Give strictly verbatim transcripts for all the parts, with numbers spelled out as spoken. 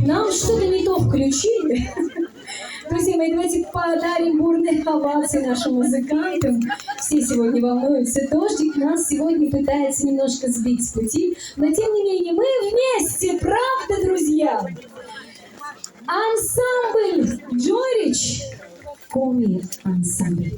Нам что-то не то включили. Друзья мои, давайте подарим бурные овации нашим музыкантам. Все сегодня волнуются. Дождик нас сегодня пытается немножко сбить с пути, но тем не менее мы вместе, правда, друзья? Ансамбль Джорич, Коми ансамбль.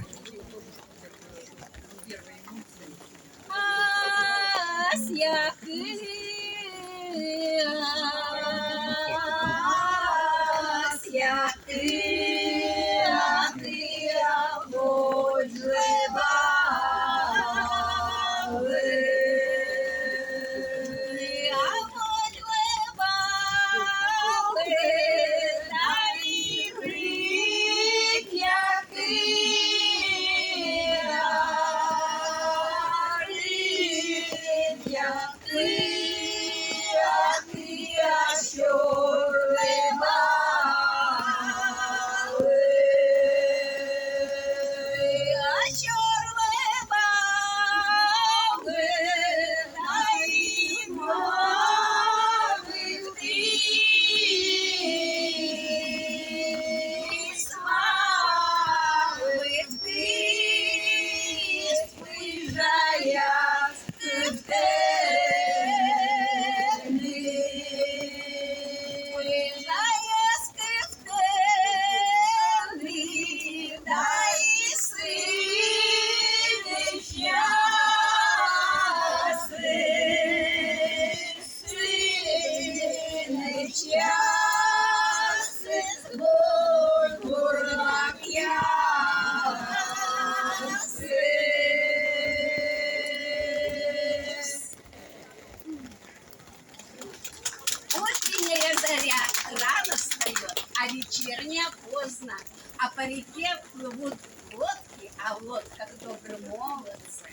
Утренняя заря рано встает, а вечерняя поздно. А по реке плывут лодки, а в лодках добрые молодцы.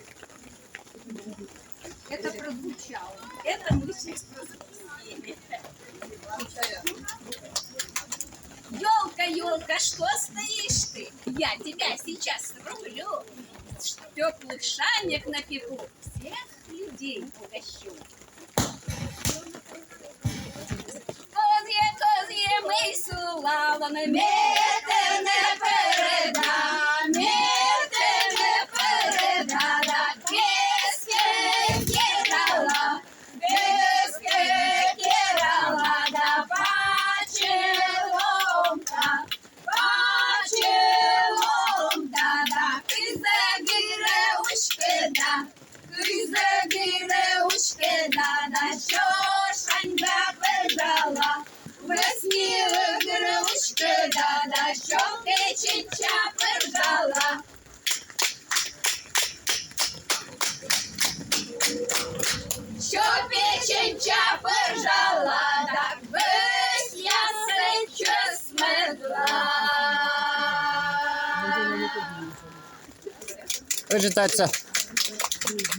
Это прозвучало. Это мы сейчас прозвучили. Елка, елка, что стоишь ты? Я тебя сейчас срублю. Теплых шанек напеку, всех людей угощу. Козье, козье, мый сулалом, метеме пӧрӧда, метеме пӧрӧда, да кеске керала, кеске керала, да пачӧ ломта, пачӧ ломта, да кызӧ гырӧ уськӧда. Кызӧ гырӧ уськӧда да сё шаньга пӧжала. Вӧсни гырӧ уськӧда да сё печеньча пӧжала. Сё печеньча пӧжала да вӧснясӧ чӧсмӧдла. Ӧжытайтса.